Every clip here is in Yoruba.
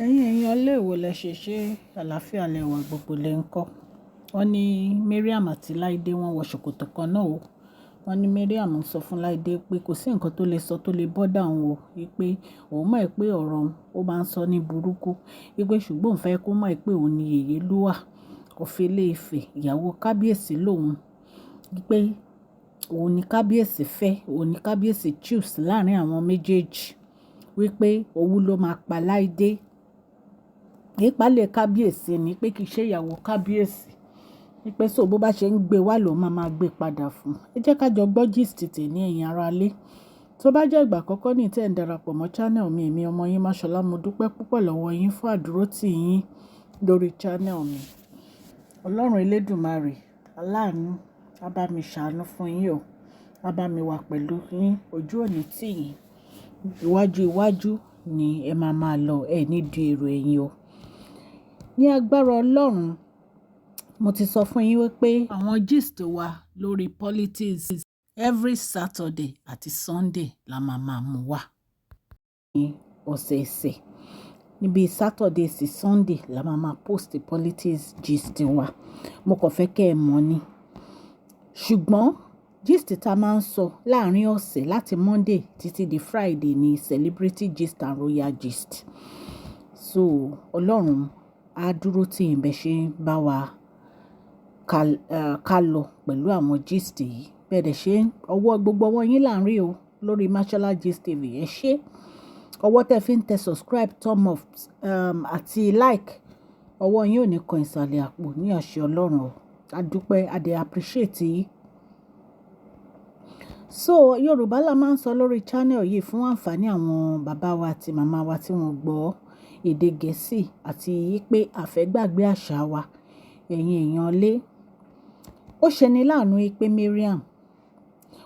Ẹ̀yin èèyàn ilé ìwò lẹ ṣe àlàáfíà lẹ wà, gbogbo lẹ ń kọ́. Wọ́n ní Mariam àti Laide wọ́n wọ ṣòkòtò kan náà o. Wọ́n ní Mariam ń sọ fún Laide pé kò sí nǹkan tó lè sọ tó lè bother òun o. Wípé òun mọ̀ pé ọ̀rọ̀ òun ó máa ń sọ ní burúkú. Wípé ṣùgbọ́n òun fẹ́ kó mọ̀ pé òun ni Yèyélúà of Ilé-Ifẹ̀, ìyàwó kábíyèsí lòun. Wípé òun ni kábíyèsí fẹ́, òun ni kábíyèsí choose láàárín àwọn méjèèjì. Wípé òun ló máa pa Laide. Ìpàlẹ̀ kábíyèsí ni pé kì í ṣe ìyàwó kábíyèsí. Wípé so bó bá ṣe ń gbé wá ló máa máa gbé padà fún. Ẹ jẹ́ ká jọ gbọ́ gist tèmi, ẹ̀yin ará ilé. Tó bá jẹ́ ìgbà àkọ́kọ́ ní tí ẹ̀ ń darapọ̀ mọ́ channel mi, èmi ọmọ yín Máṣọlá, mo dúpẹ́ púpọ̀ lọ́wọ́ yín fún àdúrótì yín lórí channel mi. Ọlọ́run Elédùmarè, aláàánú, á bá mi ṣàánú fún yín o. Á bá mi wà pẹ̀lú yín, ojú ò ní tì yín. Iwájú iwájú ni ẹ máa máa lọ, ẹ ní di èrò ẹ̀yìn o. Ní agbára Ọlọ́run, mo ti sọ fún yín wípé àwọn gist wa lórí politics every Saturday àti Sunday la máa máa mú wá. Ní ọ̀sẹ̀ẹ̀sẹ̀, níbi Saturday sí Sunday la máa máa post politics gist wa. Mo kàn fẹ́ kí ẹ mọ̀ ni. Ṣùgbọ́n gist tá a máa ń sọ láàárín ọ̀sẹ̀ láti Monday títí di Friday ni celebrity gist and royal gist. So Ọlọ́run á dúró tí yín bẹ́ ṣe ń bá wa ká lọ pẹ̀lú àwọn gist yìí. Bẹ́ẹ̀ dẹ̀ ṣe ọwọ́ gbogbo ọwọ́ yín là ń rí o lórí Mashola Gist TV. Ẹ ṣé. Ọwọ́ tẹ fi ń tẹ subscribe, thumb up, àti like. Ọwọ́ yín ò ní kan ìsàlẹ̀ àpò ní àṣẹ Ọlọ́run o. A dúpẹ́, a dẹ̀ appreciate yín. So Yorùbá la máa ń sọ lórí channel yìí fún àǹfààní àwọn bàbá wa àti màmá wa tí wọ́n gbọ́ èdè Gẹ̀ẹ́sì àti pé a fẹ́ gbàgbé àṣà wa. Ẹ̀yin èèyàn lé. Ó ṣeni láàánú pé Mariam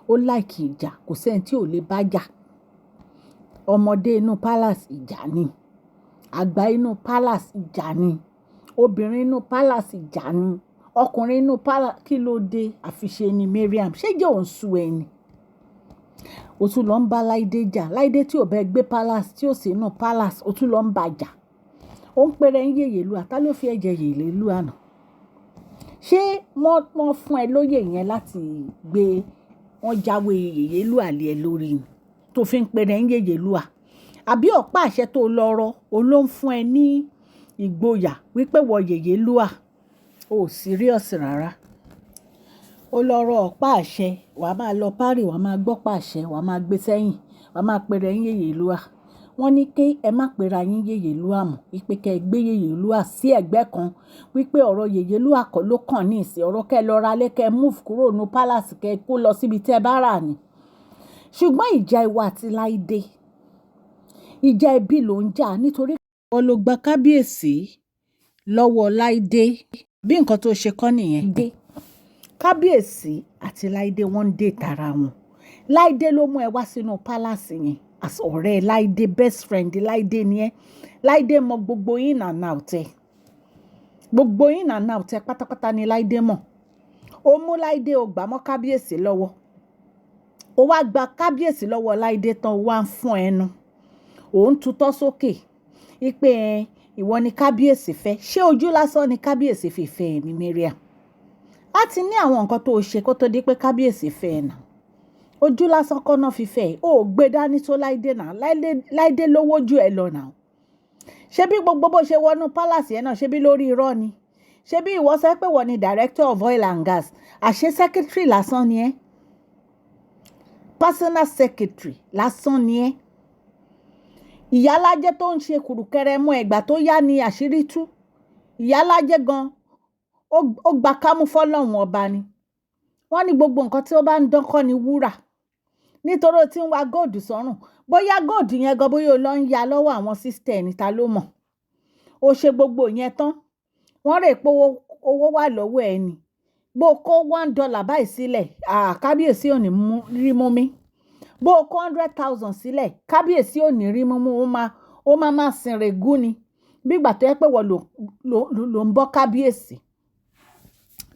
ó like ìjà, kò sí ẹni tí ò lè bá jà. Ọmọdé inú palace, ìjà ni. Àgbà inú palace, ìjà ni. Obìnrin inú palace, ìjà ni. Ọkùnrin inú palace, kí ló dé? Àfiṣe ni Mariam. Ṣé ìjà ò ń sú ẹ ni? O tún lọ ń bá Láídé jà. Láídé tí ò bá gbé palace, tí ò sí inú palace, o tún lọ ń bá jà. Ó ń pèrè ń Yèyélúà. Ta ló fi ẹ jẹ Yèyélúà náà? Ṣé wọ́n fún ẹ lóyè yẹn láti gbé wọ́n jáwé Yèyélúà lé ẹ lórí ni tó fi ń pèrè ń Yèyélúà? Àbí ọ̀pá àṣẹ tó lọ rọ, òun ló ń fún ẹ ní ìgboyà wípé wọ Yèyélúà? O ò serious rárá. Ó lọ rọ ọ̀pá àṣẹ, wà á máa lọ party, wà á máa gbọ́ ọ̀pá àṣẹ, wà á máa gbé sẹ́yìn, wà á máa pèrè ń Yèyélúà. Wọ́n ní kí ẹ má pera yín Yèyélúà mọ́, wípé kí ẹ gbé Yèyélúà sí ẹ̀gbẹ́ kan, wípé ọ̀rọ̀ Yèyélúà kọ́ ló kàn ní ìsìn, ọ̀rọ̀ kẹ́ lọ ra lé, kẹ́ move kúrò nínú palace, kẹ́ kó lọ síbi tí ẹ bá rà ni. Ṣùgbọ́n ìjà ìwọ àti Láídé, ìjà ẹbí ló ń jà nítorí ìwọ ló gba kábíyèsí lọ́wọ́ Láídé. Bí nǹkan tó ṣe kọ́ nìyẹn. Kábíyèsí àti Láídé wọ́n ń date ara wọn. Láídé ló mú ẹ wá sínú palace yẹn as ọ̀rẹ́ Láídé, best friend Láídé ni ẹ́. Láídé mọ gbogbo in and out ẹ. Gbogbo in and out ẹ pátápátá ni Láídé mọ̀. Ó mú Láídé, ó gbà mọ́ kábíyèsí lọ́wọ́. Ó wá gba kábíyèsí lọ́wọ́ Láídé tán, ó wá ń fún ẹnu. Ó ń tutọ́ sókè. Wípé ẹ, ìwọ ni kábíyèsí fẹ́. Ṣé ojú lásán ni kábíyèsí fi fẹ́ ẹ ní, Mariam? A ti ní àwọn nǹkan tó ṣe kó tó di pé kábíyèsí fẹ́ ẹ náà. Ojú lásán kọ́ náà fi fẹ́ ẹ. Ó gbé dání tó Láídé náà. Láídé, Láídé lówó ju ẹ lọ náà. Ṣé bí gbogbo bó ṣe wọnú palace yẹn náà, ṣé bí lórí irọ́ ni? Ṣé bí ìwọ sọ pé wọ́n ni director of oil and gas, àṣé secretary lásán ni ẹ́? Personal secretary lásán ni ẹ́. Ìyálájẹ́ tó ń ṣe kùrùkẹrẹ mú ẹgbà tó yá ni àṣírí tú. Ìyálájẹ́ gan, ó gba kámú fọ́lọ́run ọba ni. Wọ́n ní gbogbo nǹkan tí ó bá ń dán kọ́ ni wúrà. Nítorí ó ti ń wa gold sọ́rùn. Bóyá gold yẹn gan, bóyá ó lọ ń ya lọ́wọ́ àwọn sister ẹni, ta ló mọ̀? Ó ṣe gbogbo yẹn tán. Wọ́n rò pé owó wà lọ́wọ́ ẹ ni. Bó kó $1 báyìí sílẹ̀, àá kábíyèsí ò ní rí mú mi. Bó kó 100,000 sílẹ̀, kábíyèsí ò ní rí mú mú. Ó máa sin rẹ̀gún ni. Bí ìgbà tó jẹ́ pé wọ́n ló ń bọ́ kábíyèsí.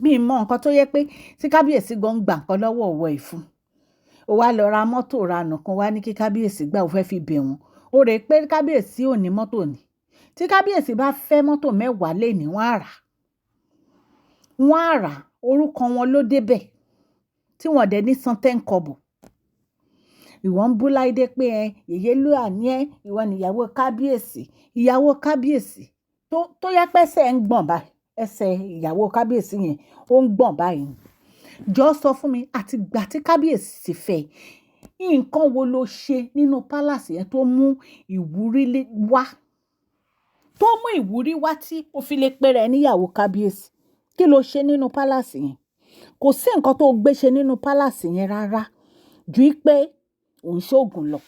Mi mọ nǹkan tó yẹ pé tí kábíyèsí gan ń gba nǹkan lọ́wọ́ ọ̀wọ́ ẹ̀ fún. Ó wá lọ ra mọ́tò ranù kan wá ní kí kábíyèsí gbà, ó fẹ́ fi bẹ̀ wọ́n. Ó rò pé kábíyèsí ò ní mọ́tò ni. Tí kábíyèsí bá fẹ́ mọ́tò 10 lónìí, wọ́n á rà. Wọ́n á rà, orúkọ wọn ló dé bẹ̀ tí wọ́n dẹ̀ ní san ten kọ́bọ̀. Ìwọ ń bú Láídé pé ẹ Yèyélúà ní ẹ, ìwọ ni ìyàwó kábíyèsí. Ìyàwó kábíyèsí tó yẹ pé ẹsẹ̀ ń gbọ̀n báyìí, ẹsẹ̀ ìyàwó kábíyèsí yẹn ó ń gbọ̀n báyìí. Jọ sọ fún mi, àti ìgbà tí kábíyèsí fẹ́, nǹkan wo ló ṣe nínú palace yẹn tó mú ìwúrí wá? Tó mú ìwúrí wá tí ó fi lè pe rẹ̀ níyàwó kábíyèsí. Kí ló ṣe nínú palace yẹn? Kò sí nǹkan tó gbé ṣe nínú palace yẹn rárá ju pé òun ṣoògùn lọ.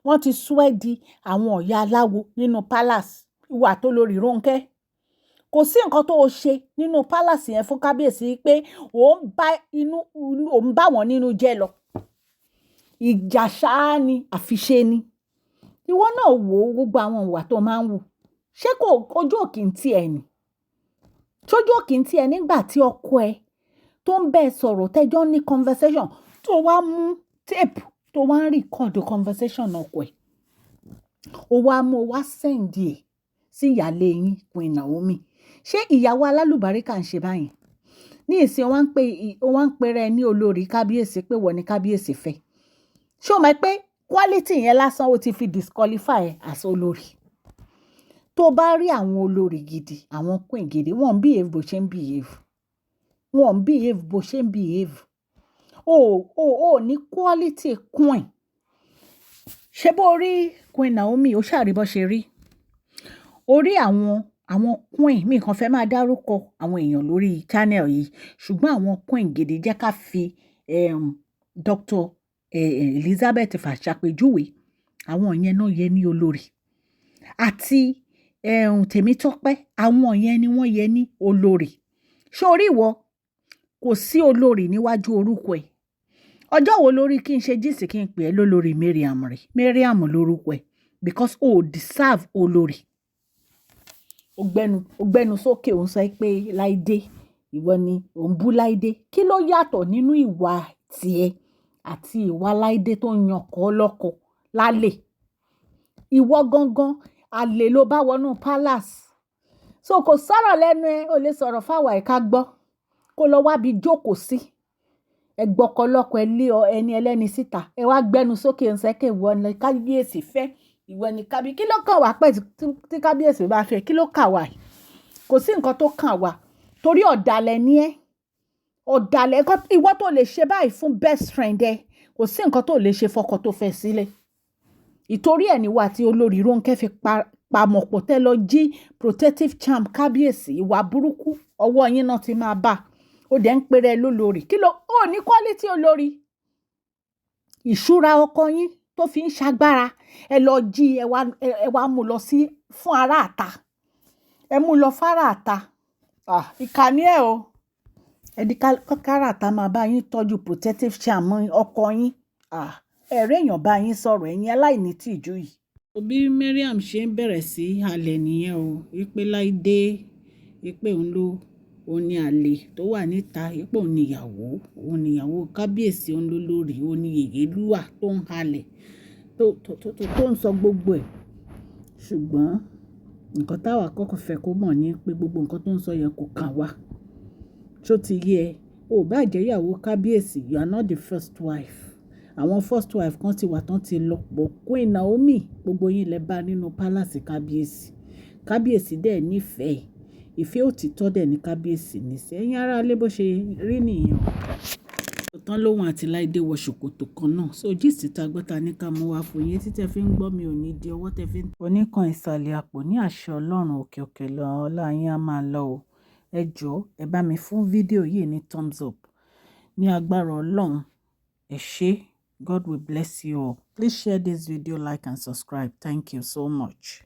Wọ́n ti sọ ẹ́ di àwọn ìyá aláwo nínú palace, ìwọ àti olórí Rónkẹ́. Kò sí nǹkan tó ṣe nínú palace yẹn fún kábíyèsí pé ò ń bá wọn nínú jẹ́ lọ. Ìjà ṣáá ni, àfiṣe ni. Ìwọ náà wò ó, gbogbo àwọn ìwà tó máa ń wù. Ṣé kò ojú ò kí ń tì ẹ ni? Ṣojú ò kí ń tì ẹ nígbà tí ọkọ ẹ tó ń bá ẹ sọ̀rọ̀, tẹ́jọ́ ní conversation, tó wá mú tape, tó wá ń record conversation ọkọ ẹ? Ó wá mú, ó wá send ẹ̀ sí ìyálé yín, Queen Naomi. Ṣé ìyàwó alálùbáríkà ń ṣe báyìí? Ní ìsìn, ó wá ń pe rẹ ní olórí kábíyèsí, pé wọ́n ní kábíyèsí fẹ́. Ṣé o mọ̀ pé quality yẹn lásán, ó ti fi disqualify ẹ as olórí? Tó bá rí àwọn olórí gidi, àwọn queen gidi, wọ́n ń behave bó ṣe ń behave. Wọ́n ń behave bó ṣe ń behave. O ò ní quality queen. Ṣé bó rí Queen Naomi, ó ṣàrí bó ṣe rí. Ó rí àwọn queen, mi kàn fẹ́ máa dárúkọ àwọn èèyàn lórí channel yìí, ṣùgbọ́n àwọn queen gidi, jẹ́ ká fi Dr. Elizabeth fàṣàpèjúwe. Àwọn yẹn náà yẹ ní olórí. Àti Tèmítọ́pẹ́, àwọn yẹn ni wọ́n yẹ ní olórí. Ṣé o rí ìwọ? Kò sí olórí níwájú orúkọ ẹ̀. Ọjọ́ wo lórí kí n ṣe gist kí n pè ẹ́ lólórí Mariam rí? Mariam lórúkọ ẹ̀ because o deserve olórí. Ó gbẹ́nu sókè, ó ń sọ pé Láídé, ìwọ ni ò ń bú Láídé. Kí ló yàtọ̀ nínú ìwà tiẹ̀ àti ìwà Láídé tó ń yan ọkọ ọlọ́kọ lálẹ́? Ìwọ gangan, àlè ló bá wọnú palace. So kò sọ̀rọ̀ lẹ́nu ẹ, o lè sọ̀rọ̀ fáwọn àìká gbọ́. Kó lọ wá bí jókòó sí. Ẹ gbọ́kọ lọ́kọ, ẹ lé ẹni ẹlẹ́ni síta. Ẹ wá gbẹ́nu sókè ń sẹ́ pé ìwọ ni kábíyèsí fẹ́. Ìwọ ni kábí. Kí ló kàn wá pẹ́ tí kábíyèsí bá fẹ́? Kí ló kà wá? Kò sí nǹkan tó kàn wá. Torí ọ̀dàlẹ̀ ni ẹ́. Ọ̀dàlẹ̀, ìwọ tó lè ṣe báyìí fún best friend ẹ, kò sí nǹkan tó lè ṣe fọkọ tó fẹ́ sílẹ̀. Ìtorí ẹ̀ ni ìwọ àti olórí Rónkẹ́ fi pamọ̀pọ̀ tẹ́ lọ jí protective charm kábíyèsí. Ìwà burúkú ọwọ́ yín náà ti máa bá. Ó dẹ̀ ń pe rẹ lólórí. Kí ló, ó ní quality olórí. Ìṣúra ọkọ yín tó fi ń ṣagbára, ẹ lọ jí, ẹ wá mú lọ sí fún ará àta. Ẹ mú lọ fún ará àta. Ah, ìkà ni ẹ o. Ẹni kára àta máa bá yín tọ́jú protective charm ọkọ yín. Ah, ẹ̀rẹ́ èèyàn bá yín sọ̀rọ̀, ẹ̀yin aláìní tìjú yìí. Bí Mariam ṣe ń bẹ̀rẹ̀ sí halẹ̀ nìyẹn o, wípé Láídé, wípé òun ló, òun ni àlè tó wà níta, wípé òun ni ìyàwó kábíyèsí, òun ló lórí, òun ni yèyélúà tó ń halẹ̀, tó ń sọ gbogbo ẹ̀. Ṣùgbọ́n nǹkan táwa kọ́kọ́ fẹ́ kó mọ̀ ní pé gbogbo nǹkan tó ń sọ yẹn kò kàn wá. Ṣó ti yé ẹ? O bá jẹ́ ìyàwó kábíyèsí, you are not the first wife. Àwọn first wife kan ti wà tán ti lọ. But Queen Naomi, gbogbo yín lẹ bá nínú palace kábíyèsí. Kábíyèsí dẹ̀ nífẹ̀ẹ́. Ìfẹ́ òtítọ́ dẹ̀ ní kábíyèsí ní sí. Ẹ̀yin ará ilé, bó ṣe rí nìyẹn. Tán lóhun àti Láídé wọ ṣòkòtò kan náà. So gist ta gbọ́ ta ní ká mú wá fún yín. Tí ẹ fi ń gbọ́ mi ò ní di ọwọ́ tẹ fi ń. Oníkan ìsàlẹ̀ àpò ní àṣẹ Ọlọ́run, òkè òkè lọ, ọlá yín á máa lọ o. Ẹ jọ̀ọ́, ẹ bá mi fún fídíò yìí ní thumbs up. Ní agbára Ọlọ́run, ẹ ṣé. God will bless you all. Please share this video, like and subscribe. Thank you so much.